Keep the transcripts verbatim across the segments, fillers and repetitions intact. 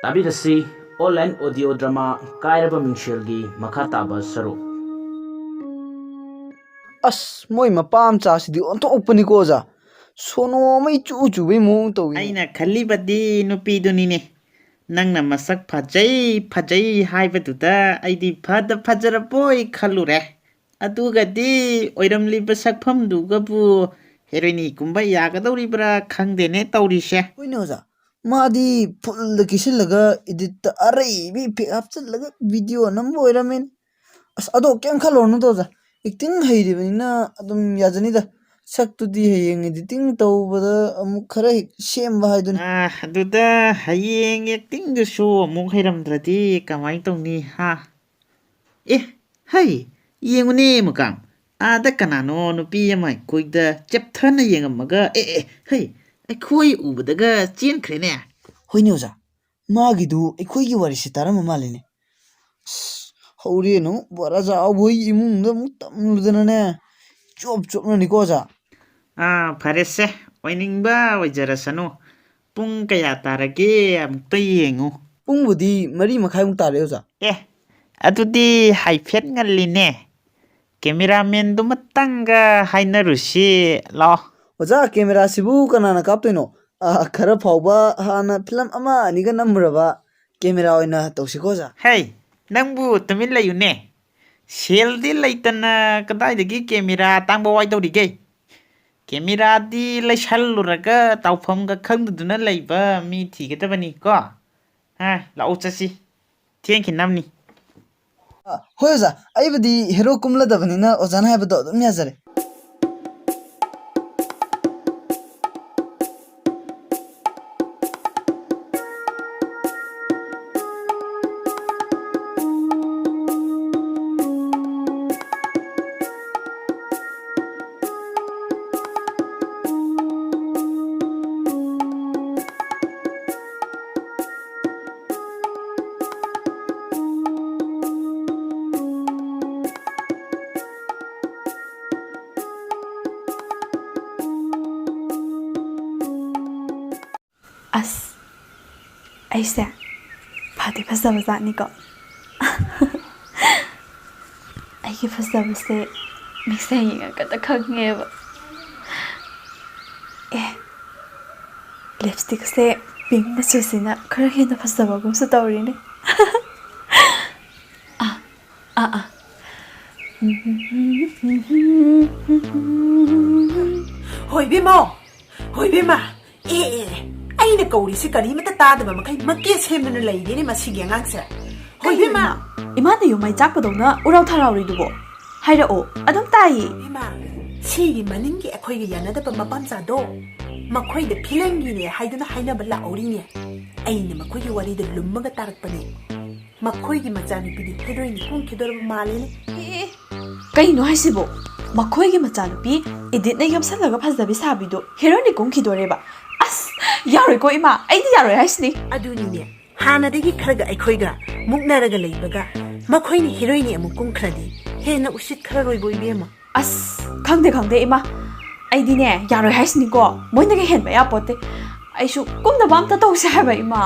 ꯇꯥꯕꯤꯔꯁꯤ online audio drama ꯀꯥꯏꯔꯕ ꯃꯤꯡꯁꯦꯜꯒꯤ ꯃꯈꯥ ꯇꯥꯕ ꯁꯔꯨꯛ꯫ ꯑꯁ, ꯃꯣꯏ ꯃꯄꯥ ꯃꯆꯥꯁꯤꯗꯤ ꯑꯣꯟꯊꯣꯛꯄꯅꯤꯀꯣ, ꯑꯣꯖꯥ꯫ ꯁꯣꯅꯣ ꯑꯃ ꯏꯆꯨ ꯆꯨꯕꯩ ꯃꯑꯣꯡ ꯇꯧꯏ꯫ ꯑꯩꯅ ꯈꯜꯂꯤꯕꯗꯤ ꯅꯨꯄꯤꯗꯨꯅꯤꯅꯦ꯫ ꯅꯪꯅ ꯃꯁꯛ ꯐꯖꯩ, ꯐꯖꯩ ꯍꯥꯏꯕꯗꯨꯗ ꯑꯩꯗꯤ ꯐꯗ ꯐꯖꯔꯕꯣꯏ ꯈꯜꯂꯨꯔꯦ꯫ ꯑꯗꯨꯒꯗꯤ ꯑꯣꯏꯔꯝꯂꯤꯕ ꯁꯛꯐꯝꯗꯨꯒꯕꯨ ꯍꯦꯔꯣꯏꯅꯤꯒꯨꯝꯕ ꯌꯥꯒꯗꯧꯔꯤꯕ꯭ꯔꯥ ꯈꯪꯗꯦꯅꯦ ꯇꯧꯔꯤꯁꯦ꯫ ꯍꯣꯏꯅꯦ ꯑꯣꯖꯥ, ꯃꯥꯗꯤ ꯐꯨꯜꯗ ꯀꯤꯁꯤꯜꯂꯒ ꯏꯗꯤꯠꯇ ꯑꯔꯩꯕꯤ ꯏꯐꯦꯛ ꯍꯥꯞꯆꯤꯜꯂꯒ ꯚꯤꯗꯤꯑꯣ ꯅꯝꯕ ꯑꯣꯏꯔꯝꯃꯦꯅꯦ꯫ ꯑꯁ, ꯑꯗꯣ ꯀꯩꯝ ꯈꯜꯂꯨꯔꯅꯨꯗ ꯑꯣꯖꯥ, ꯑꯦꯛꯇꯤꯡ ꯍꯩꯔꯤꯕꯅꯤꯅ ꯑꯗꯨꯝ ꯌꯥꯖꯅꯤꯗ꯫ ꯁꯛꯇꯨꯗꯤ ꯍꯌꯦꯡ ꯏꯗꯤꯇꯤꯡ ꯇꯧꯕꯗ ꯑꯃꯨꯛ ꯈꯔ ꯍꯦꯛ ꯁꯦꯝꯕ ꯍꯥꯏꯗꯨꯅꯤ꯫ ꯑꯥ, ꯑꯗꯨꯗ ꯍꯌꯦꯡ ꯑꯦꯛꯇꯤꯡꯗꯨꯁꯨ ꯑꯃꯨꯛ ꯍꯩꯔꯝꯗ꯭ꯔꯗꯤ ꯀꯃꯥꯏꯅ ꯇꯧꯅꯤ, ꯍꯥ? ꯑꯦ, ꯍꯩ, ꯌꯦꯡꯉꯨꯅꯦ ꯃꯨꯀꯥꯝ, ꯑꯥꯗ ꯀꯅꯥꯅꯣ ꯅꯨꯄꯤ ꯑꯃ ꯑꯩꯈꯣꯏꯗ ꯆꯦꯞꯊꯅ ꯌꯦꯡꯉꯝꯃꯒ, ꯑꯦ, ꯑꯦ, ꯍꯩ, ꯑꯩꯈꯣꯏ ꯎꯕꯗꯒ ꯆꯦꯟꯈ꯭ꯔꯦꯅꯦ꯫ ꯍꯣꯏꯅꯦ ꯑꯣꯖꯥ, ꯃꯥꯒꯤꯗꯨ ꯑꯩꯈꯣꯏꯒꯤ ꯋꯥꯔꯤꯁꯦ ꯇꯥꯔꯝꯕ ꯃꯥꯜꯂꯤꯅꯦ꯫ ꯑꯁ, ꯍꯧꯔꯦꯟ ꯑꯃꯨꯛ ꯕꯣꯔꯥ ꯆꯥꯎꯕ ꯍꯣꯏꯒꯤ ꯏꯃꯨꯡꯗ ꯑꯃꯨꯛ ꯇꯝꯂꯨꯗꯅꯅꯦ, ꯆꯣꯞ ꯆꯣꯞꯅꯅꯤꯀꯣ ꯑꯣꯖꯥ꯫ ꯑꯥ, ꯐꯔꯦꯁꯦ, ꯑꯣꯏꯅꯤꯡꯕ ꯑꯣꯏꯖꯔꯁꯅꯨ꯫ ꯄꯨꯡ ꯀꯌꯥ ꯇꯥꯔꯒꯦ ꯑꯃꯨꯛꯇ ꯌꯦꯡꯉꯨ꯫ ꯄꯨꯡꯕꯨꯗꯤ ꯃꯔꯤ ꯃꯈꯥꯏꯃꯨꯛ ꯇꯥꯔꯦ ꯑꯣꯖꯥ꯫ ꯑꯦ, ꯑꯗꯨꯗꯤ ꯍꯥꯏꯐꯦꯠ ꯉꯜꯂꯤꯅꯦ꯫ ꯀꯦꯃꯦꯔꯥꯃꯦꯟꯗꯨꯃꯇꯪꯒ ꯍꯥꯏꯅꯔꯨꯁꯤ ꯂꯥꯎ꯫ ꯑꯣꯖꯥ, ꯀꯦꯃꯦꯔꯥꯁꯤꯕꯨ ꯀꯅꯥꯅ ꯀꯥꯞꯇꯣꯏꯅꯣ? ꯑꯥ, ꯈꯔ ꯐꯥꯎꯕ ꯍꯥꯟꯅ ꯐꯤꯂꯝ ꯑꯃ ꯑꯅꯤꯒ ꯅꯝꯃꯨꯔꯕ ꯀꯦꯃꯦꯔꯥ ꯑꯣꯏꯅ ꯇꯧꯁꯤꯀꯣ ꯑꯣꯖꯥ꯫ ꯍꯩ, ꯅꯪꯕꯨ ꯇꯨꯃꯤꯟ ꯂꯩꯌꯨꯅꯦ꯫ ꯁꯦꯜꯗꯤ ꯂꯩꯇꯅ ꯀꯗꯥꯏꯗꯒꯤ ꯀꯦꯃꯦꯔꯥ ꯑꯇꯥꯡꯕ ꯋꯥꯏꯗꯧꯔꯤꯒꯦ? ꯀꯦꯃꯦꯔꯥꯗꯤ ꯂꯩꯁꯜꯂꯨꯔꯒ ꯇꯥꯎꯐꯝꯒ ꯈꯪꯗꯗꯨꯅ ꯂꯩꯕ ꯃꯤ ꯊꯤꯒꯗꯕꯅꯤ ꯀꯣ꯫ ꯑ, ꯂꯥꯛꯑꯣ ꯆꯠꯁꯤ꯫ ꯊꯦꯡꯈꯤꯅꯕꯅꯤ꯫ ꯑ, ꯍꯣꯏ ꯑꯣꯖꯥ, ꯑꯩꯕꯨꯗꯤ ꯍꯦꯔꯣ ꯀꯨꯝꯂꯗꯕꯅꯤꯅ ꯑꯣꯖꯥꯅ ꯍꯥꯏꯕꯗꯣ ꯑꯗꯨꯝ ꯌꯥꯖꯔꯦ꯫ ꯑꯁ, ꯑꯩꯁꯦ ꯑꯗꯨ ꯐꯖꯕ ꯖꯥꯠꯅꯤꯀꯣ꯫ ꯑꯩꯒꯤ ꯐꯖꯕꯁꯦ ꯃꯤꯡꯁꯦꯜ ꯌꯦꯡꯉꯒꯇ ꯈꯪꯉꯦꯕ꯫ ꯑꯦ, ꯂꯤꯞꯁꯇꯤꯛꯁꯦ ꯄꯤꯡ ꯃꯆꯨꯁꯤꯅ ꯈꯔ ꯍꯦꯟꯅ ꯐꯖꯕꯒꯨꯝꯁꯨ ꯇꯧꯔꯤꯅꯦ꯫ ꯑꯥ, ꯑꯥ, ꯑꯥ꯫ ꯍꯣꯏ ꯏꯕꯦꯝꯃ, ꯍꯣꯏ ꯏꯕꯦꯝꯃ꯫ ꯑꯦ, ꯑꯦ, ꯑꯦ, ꯑꯩꯅ ꯀꯧꯔꯤꯁꯤ ꯀꯔꯤꯃꯇ ꯇꯥꯗꯕ ꯃꯈꯩ ꯃꯀꯦ ꯁꯦꯝꯗꯨꯅ ꯂꯩꯔꯦꯅꯦ ꯃꯁꯤꯒꯤ ꯑꯉꯥꯡꯁꯦ꯫ ꯍꯣꯏ ꯀꯩꯅꯣ ꯏꯕꯦꯝꯃ꯫ ꯏꯃꯥ? ꯏꯃꯥꯅ ꯌꯨꯝ ꯃꯩ ꯆꯥꯛꯄꯗꯧꯅ ꯎꯔꯥꯎ ꯊꯔꯥꯎꯔꯤꯗꯨꯕꯣ? ꯍꯥꯏꯔꯛꯑꯣ, ꯑꯗꯨꯝ ꯇꯥꯏꯌꯦ꯫ ꯏꯃꯥ, ꯁꯤꯒꯤ ꯃꯅꯤꯡꯒꯤ ꯑꯩꯈꯣꯏꯒ ꯌꯥꯅꯗꯕ ꯃꯄꯥꯝꯆꯥꯗꯣ, ꯃꯈꯣꯏꯗ ꯐꯤꯂꯝꯒꯤꯅꯦ ꯍꯥꯏꯗꯨꯅ ꯍꯥꯏꯅꯕ ꯂꯥꯛꯍꯧꯔꯤꯅꯦ꯫ ꯑꯩꯅ ꯃꯈꯣꯏꯒꯤ ꯋꯥꯔꯤꯗ ꯂꯨꯝꯃꯒ ꯇꯥꯔꯛꯄꯅꯦ꯫ ꯃꯈꯣꯏꯒꯤ ꯃꯆꯥꯅꯨꯄꯤꯗꯤ ꯍꯦꯔꯣꯏꯟ ꯀꯨꯝꯈꯤꯗꯣꯔꯕ ꯃꯥꯜꯂꯦꯅꯦ꯫ ꯑꯦ, ꯀꯩꯅꯣ ꯍꯥꯏꯁꯤꯕꯣ? ꯃꯈꯣꯏꯒꯤ ꯃꯆꯥꯅꯨꯄꯤ ꯏꯗꯤꯠꯅ ꯌꯣꯝꯁꯜꯂꯒ ꯐꯖꯕꯤ ꯁꯥꯕꯤꯗꯣ ꯍꯦꯔꯣꯏꯟ ꯀꯨꯝꯈꯤꯗꯣꯔꯦꯕ? ꯑꯁ, ꯌꯥꯔꯣꯏꯀꯣ ꯏꯃꯥ, ꯑꯩꯗꯤ ꯌꯥꯔꯣꯏ ꯍꯥꯏꯁꯤꯅꯤ꯫ ꯑꯗꯨꯅꯤꯅꯦ, ꯍꯥꯟꯅꯗꯒꯤ ꯈꯔꯒ ꯑꯩꯈꯣꯏꯒ ꯃꯨꯛꯅꯔꯒ ꯂꯩꯕꯒ ꯃꯈꯣꯏꯅ ꯍꯦꯔꯣꯏꯟ ꯑꯃꯨꯛ ꯀꯨꯝꯈ꯭ꯔꯗꯤ ꯍꯦꯟꯅ ꯎꯁꯤꯠꯈ꯭ꯔꯔꯣꯏꯕꯣ ꯏꯕꯦꯝꯃ꯫ ꯑꯁ, ꯈꯪꯗꯦ, ꯈꯪꯗꯦ ꯏꯃꯥ, ꯑꯩꯗꯤꯅꯦ ꯌꯥꯔꯣꯏ ꯍꯥꯏꯁꯤꯅꯤꯀꯣ, ꯃꯣꯏꯅꯒ ꯍꯦꯟꯕ ꯌꯥꯄꯣꯠꯇꯦ꯫ ꯑꯩꯁꯨ ꯀꯨꯝꯅꯕ ꯑꯝꯇ ꯇꯧꯁꯦ ꯍꯥꯏꯕ ꯏꯃꯥ,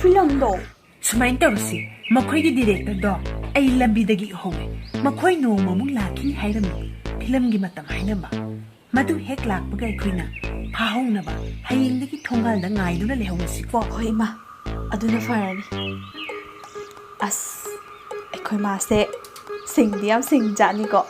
ꯐꯤꯂꯝꯗꯣ꯫ ꯁꯨꯃꯥꯏꯅ ꯇꯧꯔꯁꯤ, ꯃꯈꯣꯏꯒꯤ ꯗꯤꯔꯦꯛꯇꯔꯗꯣ ꯑꯩ ꯂꯝꯕꯤꯗꯒꯤ ꯎꯍꯧꯋꯦ꯫ ꯃꯈꯣꯏ ꯅꯣꯡꯃꯃꯨꯛ ꯂꯥꯛꯈꯤꯅꯤ ꯍꯥꯏꯔꯝꯃꯤ, ꯐꯤꯂꯝꯒꯤ ꯃꯇꯝ ꯍꯥꯏꯅꯕ꯫ ꯃꯗꯨ ꯍꯦꯛ ꯂꯥꯛꯄꯒ ꯑꯩꯈꯣꯏꯅ ꯐꯥꯍꯧꯅꯕ ꯍꯌꯦꯡꯗꯒꯤ ꯊꯣꯡꯒꯥꯜꯗ ꯉꯥꯏꯗꯨꯅ ꯂꯩꯍꯧꯔꯁꯤꯀꯣ꯫ ꯍꯣꯏ ꯏꯃꯥ, ꯑꯗꯨꯅ ꯐꯔꯅꯤ꯫ ꯑꯁ, ꯑꯩꯈꯣꯏ ꯃꯥꯁꯦ ꯁꯤꯡꯗꯤ ꯌꯥꯝ ꯁꯤꯡꯖꯥꯠꯅꯤꯀꯣ꯫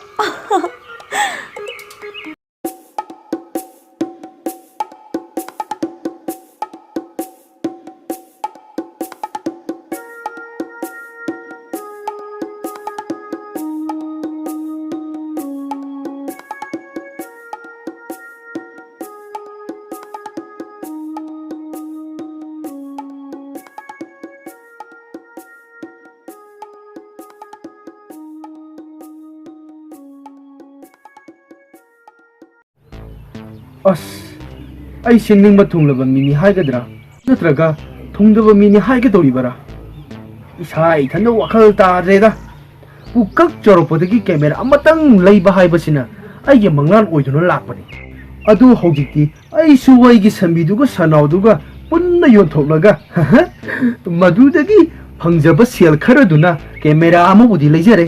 ꯑꯁ, ꯑꯩꯁꯦ ꯅꯤꯡꯕ ꯊꯨꯡꯂꯕ ꯃꯤꯅꯤ ꯍꯥꯏꯒꯗ꯭ꯔꯥ? ꯅꯠꯇ꯭ꯔꯒ ꯊꯨꯡꯗꯕ ꯃꯤꯅꯤ ꯍꯥꯏꯒꯗꯧꯔꯤꯕꯔꯥ? ꯏꯁꯥ ꯏꯊꯟꯗ ꯋꯥꯈꯜ ꯇꯥꯗ꯭ꯔꯦꯗ꯫ ꯄꯨꯀꯛ ꯆꯥꯎꯔꯛꯄꯗꯒꯤ ꯀꯦꯃꯦꯔꯥ ꯑꯃꯇꯪ ꯂꯩꯕ ꯍꯥꯏꯕꯁꯤꯅ ꯑꯩꯒꯤ ꯃꯪꯂꯥꯟ ꯑꯣꯏꯗꯨꯅ ꯂꯥꯛꯄꯅꯤ꯫ ꯑꯗꯨ ꯍꯧꯖꯤꯛꯇꯤ ꯑꯩꯁꯨ ꯑꯩꯒꯤ ꯁꯟꯕꯤꯗꯨꯒ ꯁꯟꯅꯥꯎꯗꯨꯒ ꯄꯨꯟꯅ ꯌꯣꯟꯊꯣꯛꯂꯒ ꯃꯗꯨꯗꯒꯤ ꯐꯪꯖꯕ ꯁꯦꯜ ꯈꯔꯗꯨꯅ ꯀꯦꯃꯦꯔꯥ ꯑꯃꯕꯨꯗꯤ ꯂꯩꯖꯔꯦ꯫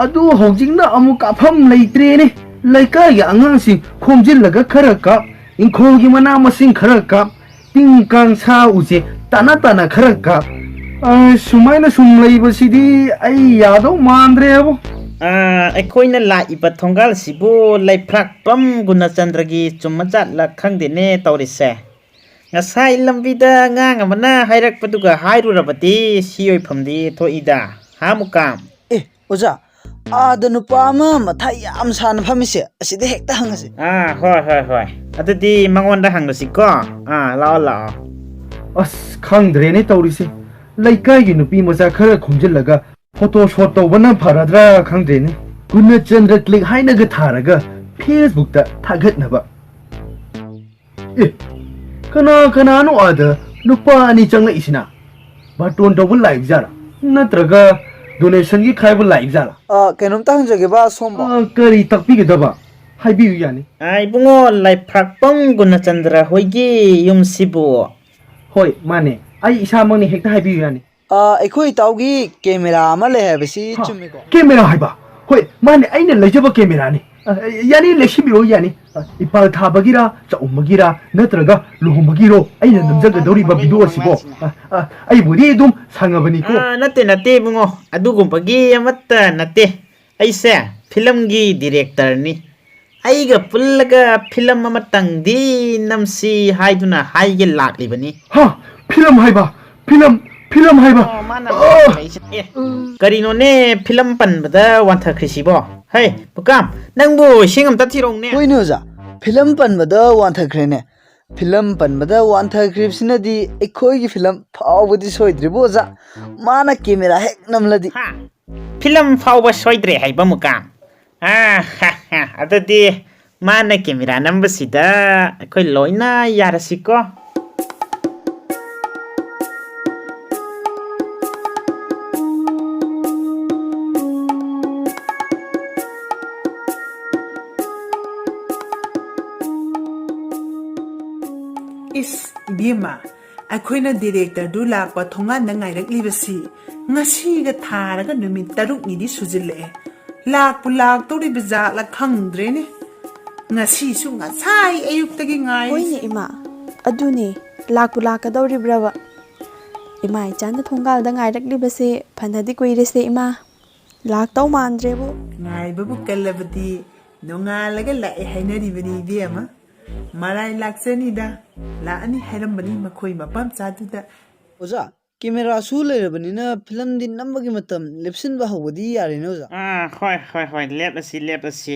ꯑꯗꯨ ꯍꯧꯖꯤꯛꯅ ꯑꯃꯨꯛ ꯀꯥꯞꯐꯝ ꯂꯩꯇ꯭ꯔꯦꯅꯦ꯫ ꯂꯩꯀꯥꯏꯒꯤ ꯑꯉꯥꯡꯁꯤꯡ ꯈꯣꯝꯖꯤꯜꯂꯒ ꯈꯔ ꯀꯥꯞ, ꯏꯪꯈꯣꯜꯒꯤ ꯃꯅꯥ ꯃꯁꯤꯡ ꯈꯔ ꯀꯥꯞ, ꯇꯤꯟ ꯀꯥꯡ ꯁꯥ ꯎꯆꯦꯛ ꯇꯥꯅ ꯇꯥꯅ ꯈꯔ ꯀꯥꯞ꯫ ꯑ, ꯁꯨꯃꯥꯏꯅ ꯁꯨꯝ ꯂꯩꯕꯁꯤꯗꯤ ꯑꯩ ꯌꯥꯗꯧ ꯃꯥꯟꯗ꯭ꯔꯦꯕꯣ꯫ ꯑ, ꯑꯩꯈꯣꯏꯅ ꯂꯥꯛꯏꯕ ꯊꯣꯡꯒꯥꯜꯁꯤꯕꯨ ꯂꯩꯐ꯭ꯔꯥꯛꯄꯝ ꯒꯨꯅꯆꯟꯗ꯭ꯔꯒꯤ ꯆꯨꯝꯃ ꯖꯥꯠꯂ ꯈꯪꯗꯦꯅꯦ ꯇꯧꯔꯤꯁꯦ꯫ ꯉꯁꯥꯏ ꯂꯝꯕꯤꯗ ꯑꯉꯥꯡ ꯑꯃꯅ ꯍꯥꯏꯔꯛꯄꯗꯨꯒ ꯍꯥꯏꯔꯨꯔꯕꯗꯤ ꯁꯤ ꯑꯣꯏꯐꯝꯗꯤ ꯊꯣꯛꯏꯗ, ꯍꯥ ꯃꯨꯀꯥꯝ? ꯑꯦ, ꯑꯣꯖꯥ, ꯑꯥꯗ ꯅꯨꯄꯥ ꯑꯃ ꯃꯊꯥ ꯌꯥꯝ ꯁꯥꯅ ꯐꯝꯃꯤꯁꯦ, ꯑꯁꯤꯗ ꯍꯦꯛꯇ ꯍꯪꯉꯁꯤ꯫ ꯑꯥ, ꯍꯣꯏ, ꯍꯣꯏ, ꯍꯣꯏ꯫ ꯑꯗꯨꯗꯤ ꯃꯉꯣꯟꯗ ꯍꯪꯉꯁꯤꯀꯣ꯫ ꯑꯥ, ꯂꯥꯛꯑꯣ, ꯂꯥꯛꯑꯣ꯫ ꯑꯁ, ꯈꯪꯗ꯭ꯔꯦꯅꯦ ꯇꯧꯔꯤꯁꯦ꯫ ꯂꯩꯀꯥꯏꯒꯤ ꯅꯨꯄꯤ ꯃꯆꯥ ꯈꯔ ꯈꯣꯝꯖꯤꯜꯂꯒ ꯐꯣꯇꯣ ꯁꯣꯠ ꯇꯧꯕꯅ ꯐꯔꯗ꯭ꯔꯥ ꯈꯪꯗ꯭ꯔꯦꯅꯦ꯫ ꯒꯨꯅꯆꯟꯗ꯭ꯔ ꯀ꯭ꯂꯤꯛ ꯍꯥꯏꯅꯒ ꯊꯥꯔꯒ ꯐꯦꯁꯕꯨꯛꯇ ꯊꯥꯒꯠꯅꯕ꯫ ꯑꯦ, ꯀꯅꯥ ꯀꯅꯥꯅꯣ ꯑꯥꯗ ꯅꯨꯄꯥ ꯑꯅꯤ ꯆꯪꯂꯛꯏꯁꯤꯅ? ꯕꯥꯔꯇꯣꯟ ꯇꯧꯕ ꯂꯥꯛꯏꯕ ꯖꯥꯠꯂꯥ? ꯅꯠꯇ꯭ꯔꯒ ꯗꯣꯅꯦꯁꯟꯒꯤ ꯈꯥꯏꯕ ꯂꯥꯛꯏꯕ ꯖꯥꯠꯂꯥ? ꯑ, ꯀꯩꯅꯣꯝꯇ ꯍꯪꯖꯒꯦꯕ, ꯁꯣꯝꯕꯣ꯫ ꯑ, ꯀꯔꯤ ꯇꯥꯛꯄꯤꯒꯗꯕ? ꯍꯥꯏꯕꯤꯌꯨ ꯌꯥꯅꯤ꯫ ꯑ, ꯏꯕꯨꯡꯉꯣ, ꯂꯩꯐ꯭ꯔꯥꯛꯄꯝ ꯒꯨꯅꯆꯟꯗ꯭ꯔ ꯍꯣꯏꯒꯤ ꯌꯨꯝꯁꯤꯕꯨ? ꯍꯣꯏ, ꯃꯥꯅꯦ꯫ ꯑꯩ ꯏꯁꯥꯃꯛꯅꯤ, ꯍꯦꯛꯇ ꯍꯥꯏꯕꯤꯌꯨ ꯌꯥꯅꯤ꯫ ꯑ, ꯑꯩꯈꯣꯏ ꯏꯇꯥꯎꯒꯤ ꯀꯦꯃꯦꯔꯥ ꯑꯃ ꯂꯩ ꯍꯥꯏꯕꯁꯤ ꯍꯥ? ꯆꯨꯝꯃꯤꯀꯣ? ꯀꯦꯃꯦꯔꯥ ꯍꯥꯏꯕ? ꯍꯣꯏ, ꯃꯥꯅꯦ, ꯑꯩꯅ ꯂꯩꯖꯕ ꯀꯦꯃꯦꯔꯥꯅꯤ꯫ ꯑ, ꯌꯥꯅꯤ, ꯂꯩꯁꯤꯟꯕꯤꯔꯣ, ꯌꯥꯅꯤ꯫ ꯑ, ꯏꯄꯥꯜ ꯊꯥꯕꯒꯤꯔꯥ, ꯆꯥꯛꯎꯝꯕꯒꯤꯔꯥ, ꯅꯠꯇ꯭ꯔꯒ ꯂꯨꯍꯣꯡꯕꯒꯤꯔꯣ ꯑꯩꯅ ꯑꯣ, ꯅꯝꯖꯒꯗꯧꯔꯤꯕ ꯃꯥꯅꯦ, ꯚꯤꯗꯤꯑꯣ ꯑꯁꯤꯕꯣ? ꯃꯥꯅꯦ꯫ ꯑ, ꯑ, ꯑꯩꯕꯨꯗꯤ ꯑꯗꯨꯝ ꯁꯪꯉꯕꯅꯤꯀꯣ꯫ ꯑ, ꯅꯠꯇꯦ, ꯅꯠꯇꯦ, ꯏꯕꯨꯡꯉꯣ, ꯑꯗꯨꯒꯨꯝꯕꯒꯤ ꯑꯃꯠꯇ ꯅꯠꯇꯦ꯫ ꯑꯩꯁꯦ ꯐꯤꯂꯝꯒꯤ ꯗꯤꯔꯦꯛꯇꯔꯅꯤ꯫ ꯑꯩꯒ ꯄꯨꯜꯂꯒ ꯐꯤꯂꯝ ꯑꯃꯇꯪꯗꯤ ꯅꯝꯁꯤ ꯍꯥꯏꯗꯨꯅ ꯍꯥꯏꯒꯦ ꯂꯥꯛꯂꯤꯕꯅꯤ꯫ ꯍꯥ? ꯐꯤꯂꯝ ꯍꯥꯏꯕ? ꯐꯤꯂꯝ, ꯐꯤꯂꯝ ꯍꯥꯏꯕ? ꯑꯣ, ꯃꯥꯅ ꯑꯥ! ꯂꯥꯛꯂꯤꯕ ꯑꯩꯁꯦ꯫ ꯑꯦ, ꯀꯔꯤꯅꯣꯅꯦ ꯐꯤꯂꯝ ꯄꯟꯕꯗ ꯋꯥꯟꯊꯈ꯭ꯔꯤꯁꯤꯕꯣ? ꯍꯩ, ꯄꯨꯀꯥꯝ, ꯅꯪꯕꯨ ꯏꯁꯤꯡ ꯑꯝꯇ ꯊꯤꯔꯛꯎꯅꯦ꯫ ꯍꯣꯏꯅꯦ ꯑꯣꯖꯥ, ꯐꯤꯂꯝ ꯄꯟꯕꯗ ꯋꯥꯟꯊꯈ꯭ꯔꯦꯅꯦ꯫ ꯐꯤꯂꯝ ꯄꯟꯕꯗ ꯋꯥꯟꯊꯈ꯭ꯔꯤꯕꯁꯤꯅꯗꯤ ꯑꯩꯈꯣꯏꯒꯤ ꯐꯤꯂꯝ ꯐꯥꯎꯕꯗꯤ ꯁꯣꯏꯗ꯭ꯔꯤꯕꯣ ꯑꯣꯖꯥ? ꯃꯥꯅ ꯀꯦꯃꯦꯔꯥ ꯍꯦꯛ ꯅꯝꯂꯗꯤ꯫ ꯍꯥ? ꯐꯤꯂꯝ ꯐꯥꯎꯕ ꯁꯣꯏꯗ꯭ꯔꯦ ꯍꯥꯏꯕ ꯃꯨꯀꯥꯝ? ꯑꯥ, ꯍꯥ, ꯍꯥ, ꯑꯗꯨꯗꯤ ꯃꯥꯅ ꯀꯦꯃꯦꯔꯥ ꯅꯝꯕꯁꯤꯗ ꯑꯩꯈꯣꯏ ꯂꯣꯏꯅ ꯌꯥꯔꯁꯤꯀꯣ꯫ ꯏꯁ, ꯏꯕꯦꯝꯃ, ꯑꯩꯈꯣꯏꯅ ꯗꯤꯔꯦꯛꯇꯔꯗꯨ ꯂꯥꯛꯄ ꯊꯣꯡꯒꯥꯟꯗ ꯉꯥꯏꯔꯛꯂꯤꯕꯁꯤ ꯉꯁꯤꯒ ꯊꯥꯔꯒ ꯅꯨꯃꯤꯠ ꯇꯔꯨꯛꯅꯤꯗꯤ ꯁꯨꯖꯤꯜꯂꯛꯑꯦ꯫ ꯂꯥꯛꯄꯨ ꯂꯥꯛꯇꯧꯔꯤꯕ ꯖꯥꯠꯂ ꯈꯪꯗ꯭ꯔꯦꯅꯦ꯫ ꯉꯁꯤꯁꯨ ꯉꯁꯥꯏ ꯑꯌꯨꯛꯇꯒꯤ ꯉꯥꯏꯔꯤꯁꯦ꯫ ꯍꯣꯏꯅꯦ, ꯏꯃꯥ, ꯑꯗꯨꯅꯦ, ꯂꯥꯛꯄꯨ ꯂꯥꯛꯀꯗꯧꯔꯤꯕ꯭ꯔꯕ? ꯏꯃꯥ ꯏꯆꯥꯅ ꯊꯣꯡꯒꯥꯜꯗ ꯉꯥꯏꯔꯛꯂꯤꯕꯁꯦ ꯐꯅꯗꯤ ꯀꯨꯏꯔꯦꯁꯦ, ꯏꯃꯥ꯫ ꯂꯥꯛꯇꯧ ꯃꯥꯟꯗ꯭ꯔꯦꯕꯨ꯫ ꯉꯥꯏꯕꯕꯨ ꯀꯜꯂꯕꯗꯤ ꯅꯣꯡꯉꯥꯜꯂꯒ ꯂꯥꯛꯑꯦ ꯍꯥꯏꯅꯔꯤꯕꯅꯤ, ꯏꯕꯦꯝꯃ꯫ ꯃꯔꯥꯏ ꯂꯥꯛꯆꯅꯤꯗ, ꯂꯥꯛꯑꯅꯤ ꯍꯥꯏꯔꯝꯕꯅꯤ ꯃꯈꯣꯏ ꯃꯐꯝ ꯆꯥꯗꯨꯗ꯫ ꯑꯣꯖꯥ, ꯀꯦꯃꯦꯔꯥꯁꯨ ꯂꯩꯔꯕꯅꯤꯅ ꯐꯤꯂꯝꯗꯤ ꯅꯝꯕꯒꯤ ꯃꯇꯝ ꯂꯦꯞꯁꯤꯟꯕ ꯍꯧꯕꯗꯤ ꯌꯥꯔꯦꯅꯦ, ꯑꯣꯖꯥ꯫ ꯑꯥ, ꯍꯣꯏ, ꯍꯣꯏ, ꯍꯣꯏ, ꯂꯦꯞꯂꯁꯤ, ꯂꯦꯞꯂꯁꯤ꯫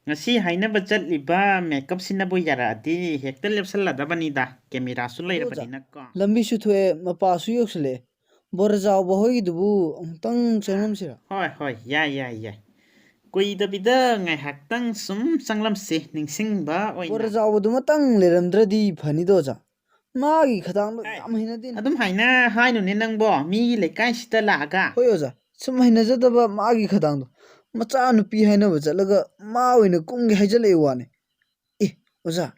ꯉꯁꯤ ꯍꯥꯏꯅꯕ ꯆꯠꯂꯤꯕ ꯃꯦꯀꯞꯁꯤꯅꯕꯨ ꯌꯥꯔꯛꯑꯗꯤ ꯍꯦꯛꯇ ꯂꯦꯞꯁꯜꯂꯗꯕꯅꯤꯗ, ꯀꯦꯃꯦꯔꯥꯁꯨ ꯑꯗꯣ ꯑꯣꯖꯥ, ꯂꯩꯔꯕꯅꯤꯅꯀꯣ꯫ ꯂꯝꯕꯤꯁꯨ ꯊꯣꯛꯑꯦ, ꯃꯄꯥꯁꯨ ꯌꯧꯁꯤꯜꯂꯛꯑꯦ꯫ ꯕꯣꯔꯖꯥꯎꯕ ꯍꯣꯏꯒꯤꯗꯨꯕꯨ ꯑꯃꯨꯛꯇꯪ ꯆꯪꯂꯝꯁꯤꯔ? ꯍꯣꯏ, ꯍꯣꯏ, ꯌꯥꯏ, ꯌꯥꯏ, ꯌꯥꯏ꯫ ꯀꯨꯏꯗꯕꯤꯗ ꯉꯥꯏꯍꯥꯛꯇꯪ ꯁꯨꯝ ꯆꯪꯂꯝꯁꯤ, ꯅꯤꯡꯁꯤꯡꯕ ꯑꯣꯏꯅ꯫ ꯕꯣꯔꯖꯥꯎꯕꯗꯨꯃꯇꯪ ꯂꯩꯔꯝꯗ꯭ꯔꯗꯤ ꯐꯅꯤꯗꯣ, ꯑꯣꯖꯥ꯫ ꯃꯥꯒꯤ ꯈꯗꯥꯡꯗꯣ ꯑꯦ, ꯌꯥꯝ ꯍꯩꯅꯗꯦꯅꯦ꯫ ꯑꯗꯨꯝ ꯍꯥꯏꯅ ꯍꯥꯏꯅꯨꯅꯦ ꯅꯪꯕꯣ, ꯃꯤꯒꯤ ꯂꯩꯀꯥꯏꯁꯤꯗ ꯂꯥꯛꯑꯒ꯫ ꯍꯣꯏ, ꯑꯣꯖꯥ, ꯁꯨꯝ ꯍꯩꯅꯖꯗꯕ ꯃꯥꯒꯤ ꯈꯗꯥꯡꯗꯣ꯫ ꯃꯆꯥꯅꯨꯄꯤ ꯍꯥꯏꯅꯕ ꯆꯠꯂꯒ ꯃꯥ ꯑꯣꯏꯅ ꯀꯨꯝꯒꯦ ꯍꯥꯏꯖꯜꯂꯛꯑꯦ ꯋꯥꯅꯦ꯫ ꯑꯦ, ꯑꯣꯖꯥ,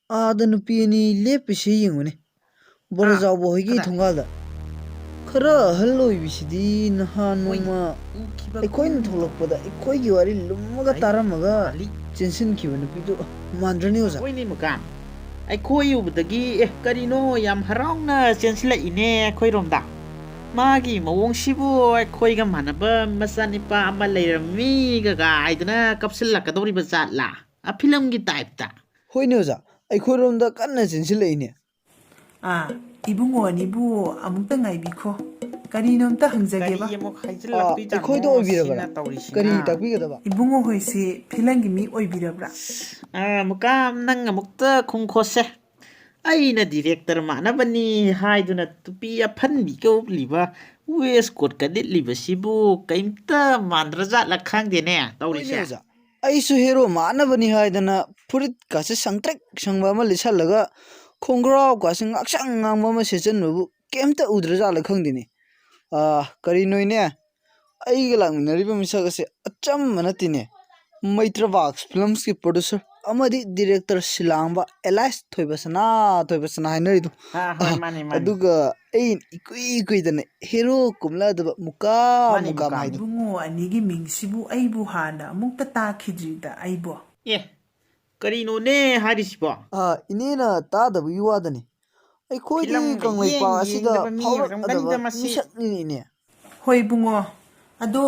ꯑꯥꯗ ꯅꯨꯄꯤ ꯑꯅꯤ ꯂꯦꯞꯄꯤꯁꯦ ꯌꯦꯡꯉꯨꯅꯦ, ꯕꯣꯔꯖꯥꯎꯕ ꯍꯣꯏꯒꯤ ꯊꯣꯡꯒꯥꯜꯗ꯫ ꯈꯔ ꯑꯍꯜ ꯑꯣꯏꯕꯤꯁꯤꯗꯤ ꯅꯍꯥꯟ ꯍꯣꯏꯅꯦ, ꯅꯣꯡꯃ ꯎꯈꯤꯕ ꯑꯩꯈꯣꯏꯅ ꯀꯨꯝ ꯊꯣꯛꯂꯛꯄꯗ ꯑꯩꯈꯣꯏꯒꯤ ꯋꯥꯔꯤ ꯂꯨꯝꯃꯒ ꯑꯩ ꯇꯥꯔꯝꯃꯒ ꯃꯥꯜꯂꯤ꯫ ꯆꯦꯟꯁꯤꯟꯈꯤꯕ ꯅꯨꯄꯤꯗꯣ ꯃꯥꯟꯗ꯭ꯔꯅꯦ, ꯑꯣꯖꯥ? ꯍꯣꯏꯅꯦ ꯃꯨꯀꯥ, ꯑꯩꯈꯣꯏ ꯎꯕꯗꯒꯤ, ꯑꯦ, ꯀꯔꯤꯅꯣ, ꯌꯥꯝ ꯍꯔꯥꯎꯅ ꯆꯦꯟꯁꯤꯜꯂꯛꯏꯅꯦ ꯑꯩꯈꯣꯏꯔꯣꯝꯗ꯫ ꯃꯥꯒꯤ ꯃꯑꯣꯡꯁꯤꯕꯨ ꯑꯩꯈꯣꯏꯒ ꯃꯥꯟꯅꯕ ꯃꯆꯥꯅꯤꯄꯥ ꯑꯃ ꯂꯩꯔꯝꯃꯤꯒ ꯍꯥꯏꯗꯅ ꯀꯞꯁꯤꯜꯂꯛꯀꯗꯧꯔꯤꯕ ꯖꯥꯠꯂꯥ? ꯑ, ꯐꯤꯂꯝꯒꯤ ꯇꯥꯏꯞꯇ꯫ ꯍꯣꯏꯅꯦ ꯑꯣꯖꯥ, ꯑꯩꯈꯣꯏꯔꯣꯝꯗ ꯀꯟꯅ ꯆꯦꯟꯁꯤꯜꯂꯛꯏꯅꯦ꯫ ꯑꯥ, ꯏꯕꯨꯡꯉꯣ ꯑꯅꯤꯕꯨ ꯑꯃꯨꯛꯇ ꯉꯥꯏꯕꯤꯈꯣ, ꯀꯔꯤꯅꯣꯝꯇ ꯍꯪꯖꯒꯦꯕ꯫ ꯀꯔꯤ ꯑꯃꯨꯛ ꯍꯥꯏꯖꯤꯜꯂꯛꯇꯣꯏꯖꯥꯠꯅꯣ ꯑꯥ, ꯑꯩꯈꯣꯏꯗ ꯑꯣꯏꯕꯤꯔꯕ꯭ꯔꯥ? ꯁꯤꯅ ꯇꯧꯔꯤꯁꯤꯅ? ꯀꯔꯤ ꯇꯥꯛꯄꯤꯒꯗꯕ? ꯏꯕꯨꯡꯉꯣ ꯍꯣꯏꯁꯤ ꯐꯤꯂꯝꯒꯤ ꯃꯤ ꯑꯣꯏꯕꯤꯔꯕ꯭ꯔꯥ? ꯑꯥ, ꯃꯨꯀꯥ, ꯅꯪ ꯑꯃꯨꯛꯇ ꯈꯨꯝꯈꯣꯁꯦ꯫ ꯑꯩꯅ ꯗꯤꯔꯦꯛꯇꯔ ꯃꯥꯟꯅꯕꯅꯤ ꯍꯥꯏꯗꯨꯅ ꯇꯨꯄꯤ ꯑꯐꯟꯕꯤꯒ ꯎꯞꯂꯤꯕ, ꯋꯦꯁ ꯀꯣꯠꯀ ꯂꯤꯠꯂꯤꯕꯁꯤꯕꯨ ꯀꯩꯝꯇ ꯃꯥꯟꯗ꯭ꯔꯖꯥꯠꯂ ꯈꯪꯗꯦꯅꯦ ꯇꯧꯔꯤꯁꯦ꯫ ꯍꯣꯏꯅꯦ ꯑꯣꯖꯥ, ꯑꯩꯁꯨ ꯍꯦꯔꯣ ꯃꯥꯟꯅꯕꯅꯤ ꯍꯥꯏꯗꯅ ꯐꯨꯔꯤꯠꯀꯥꯁꯦ ꯁꯪꯇ꯭ꯔꯤꯛ ꯁꯪꯕ ꯑꯃ ꯂꯤꯠꯁꯜꯂꯒ ꯈꯣꯡꯒ꯭ꯔꯥꯎꯀꯥꯁꯦ ꯉꯥꯛꯁꯪ ꯉꯥꯡꯕ ꯑꯃ ꯁꯦꯠꯆꯟꯕꯕꯨ ꯀꯩꯝꯇ ꯎꯗ꯭ꯔꯖꯥꯠꯂ ꯈꯪꯗꯦꯅꯦ꯫ ꯑꯥ, ꯀꯔꯤꯅꯣꯏꯅꯦ, ꯑꯩꯒ ꯂꯥꯛꯃꯤꯟꯅꯔꯤꯕ ꯃꯤꯁꯛ ꯑꯁꯦ ꯑꯆꯝꯕ ꯅꯠꯇꯦꯅꯦ꯫ ꯃꯩꯇ꯭ꯔꯕꯥꯛꯁ ꯐꯤꯂꯝꯁꯀꯤ ꯄ꯭ꯔꯣꯗ꯭ꯌꯨꯁꯔ ꯑꯃꯗꯤ ꯗꯤꯔꯦꯛꯇꯔ ꯁꯤꯂꯥꯡꯕ ꯑꯦꯂꯥꯏꯁ ꯊꯣꯏꯕꯁꯅꯥ, ꯊꯣꯏꯕꯁꯅꯥ ꯍꯥꯏꯅꯔꯤꯗꯣ꯫ ꯑꯥ, ꯍꯣꯏ, ꯑꯥ, ꯃꯥꯅꯤ, ꯃꯥꯅꯤ꯫ ꯑꯗꯨꯒ ꯑꯩ ꯏꯀꯨꯏ ꯀꯨꯏꯗꯅ ꯍꯦꯔꯣ ꯀꯨꯝꯂꯗꯕ ꯃꯨꯀꯥ ꯃꯥꯅꯤ, ꯃꯨꯀꯥꯝ ꯃꯨꯀꯥꯝ꯫ ꯍꯥꯏꯗꯣ꯫ ꯏꯕꯨꯡꯉꯣ ꯑꯅꯤꯒꯤ ꯃꯤꯡꯁꯤꯕꯨ ꯑꯩꯕꯨ ꯍꯥꯟꯅ ꯑꯃꯨꯛꯇ ꯇꯥꯈꯤꯗ꯭ꯔꯤꯗ ꯑꯩꯕꯣ꯫ ꯑꯦ, ꯀꯔꯤꯅꯣꯅꯦ ꯍꯥꯏꯔꯤꯁꯤꯕꯣ? ꯑꯥ, ꯏꯅꯦꯅ ꯇꯥꯗꯕꯒꯤ ꯋꯥꯗꯅꯤ꯫ ꯑꯩꯈꯣꯏꯗꯤ ꯐꯤꯂꯝꯒ ꯀꯪꯂꯩꯄꯥꯛ ꯌꯦꯡ ꯑꯁꯤꯗ ꯌꯦꯡꯗꯕ ꯃꯤ ꯐꯥꯎꯔꯛꯂꯗꯕ ꯑꯣꯏꯔꯝꯒꯅꯤꯗ ꯃꯁꯤ꯫ ꯃꯤꯁꯛꯅꯤꯅꯦ꯫ ꯍꯣꯏ ꯏꯕꯨꯡꯉꯣ, ꯑꯗꯣ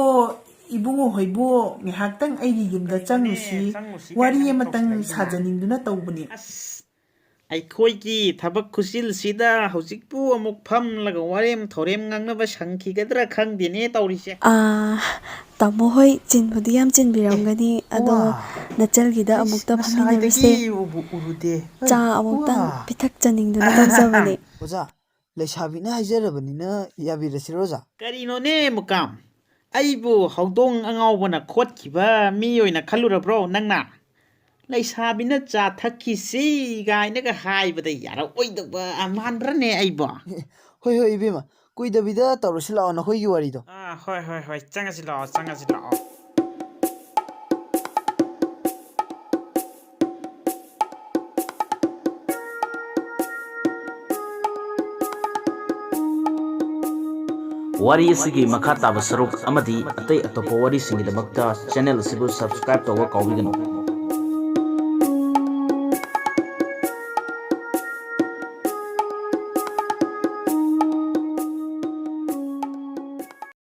ꯏꯕꯨꯡꯉꯣ ꯍꯣꯏꯕꯨ ꯉꯥꯏꯍꯥꯛꯇꯪ ꯑꯩꯒꯤ ꯌꯨꯝꯗ ꯀꯩꯅꯣꯅꯦ, ꯆꯪꯉꯨꯁꯤ, ꯆꯪꯉꯨꯁꯤ ꯋꯥꯔꯤ ꯀꯥꯏꯅ ꯑꯃꯇꯪ ꯇꯧꯁꯤꯜꯂꯛꯏꯁꯤꯅ? ꯁꯥꯖꯅꯤꯡꯗꯨꯅ ꯇꯧꯕꯅꯤ꯫ ꯑꯁ, ꯑꯩꯈꯣꯏꯒꯤ ꯊꯕꯛ ꯈꯨꯆꯤꯜꯁꯤꯗ ꯍꯧꯖꯤꯛꯄꯨ ꯑꯃꯨꯛ ꯐꯝꯂꯒ ꯋꯥꯔꯦꯝ ꯊꯧꯔꯦꯝ ꯉꯥꯡꯅꯕ ꯁꯪꯈꯤꯒꯗ꯭ꯔꯥ ꯈꯪꯗꯦꯅꯦ ꯇꯧꯔꯤꯁꯦ꯫ ꯑꯥ, ꯇꯥꯃꯣ ꯍꯣꯏ ꯆꯤꯟꯕꯨꯗꯤ ꯌꯥꯝ ꯆꯤꯟꯕꯤꯔꯝꯒꯅꯤ, ꯑꯦ, ꯑꯗꯣ ꯋꯥ꯫ ꯅꯆꯜꯒꯤꯗ ꯑꯩꯁ, ꯑꯃꯨꯛꯇ ꯉꯁꯥꯏꯗꯒꯤ ꯐꯝꯃꯤꯟꯅꯔꯨꯁꯦ꯫ ꯎꯕꯨ ꯎꯔꯨꯗꯦ꯫ ꯆꯥ ꯍꯩ, ꯑꯃꯨꯛꯇꯪ ꯋꯥ꯫ ꯄꯤꯊꯛꯆꯅꯤꯡꯗꯨꯅ ꯇꯧꯖꯕꯅꯦ꯫ ꯑꯣꯖꯥ, ꯂꯩꯁꯥꯕꯤꯅ ꯍꯥꯏꯖꯔꯕꯅꯤꯅ ꯌꯥꯕꯤꯔꯁꯤꯔꯣ, ꯑꯣꯖꯥ? ꯀꯔꯤꯅꯣꯅꯦ, ꯃꯨꯀꯥꯝ? ꯑꯩꯕꯨ ꯍꯧꯗꯣꯡ ꯑꯉꯥꯎꯕꯅ ꯈꯣꯠꯈꯤꯕ ꯃꯤ ꯑꯣꯏꯅ ꯈꯜꯂꯨꯔꯕ꯭ꯔꯣ ꯅꯪꯅ? ꯂꯩꯁꯥꯕꯤꯅ ꯆꯥ ꯊꯛꯈꯤꯁꯤ ꯀꯥꯏꯅꯒ ꯍꯥꯏꯕꯗ ꯌꯥꯔꯛꯑꯣꯏꯗꯕ ꯃꯥꯟꯕ꯭ꯔꯅꯦ ꯑꯩꯕꯣ? ꯍꯣꯏ, ꯍꯣꯏ, ꯏꯕꯦꯝꯃ, ꯀꯨꯏꯗꯕꯤꯗ ꯇꯧꯔꯁꯤ ꯂꯥꯛꯑꯣ ꯅꯈꯣꯏꯒꯤ ꯋꯥꯔꯤꯗꯣ꯫ ꯑꯥ, ꯍꯣꯏ, ꯍꯣꯏ, ꯍꯣꯏ, ꯆꯪꯉꯁꯤ ꯂꯥꯛꯑꯣ, ꯆꯪꯉꯁꯤ ꯂꯥꯛꯑꯣ꯫ ꯋꯥꯔꯤ ꯑꯁꯤꯒꯤ ꯃꯈꯥ ꯇꯥꯕ ꯁꯔꯨꯛ ꯑꯃꯗꯤ ꯑꯇꯩ ꯑꯇꯣꯞꯄ ꯋꯥꯔꯤꯁꯤꯡꯒꯤꯗꯃꯛꯇ channel ꯑꯁꯤꯕꯨ subscribe ꯇꯧꯕ ꯀꯥꯎꯕꯤꯒꯅꯨ꯫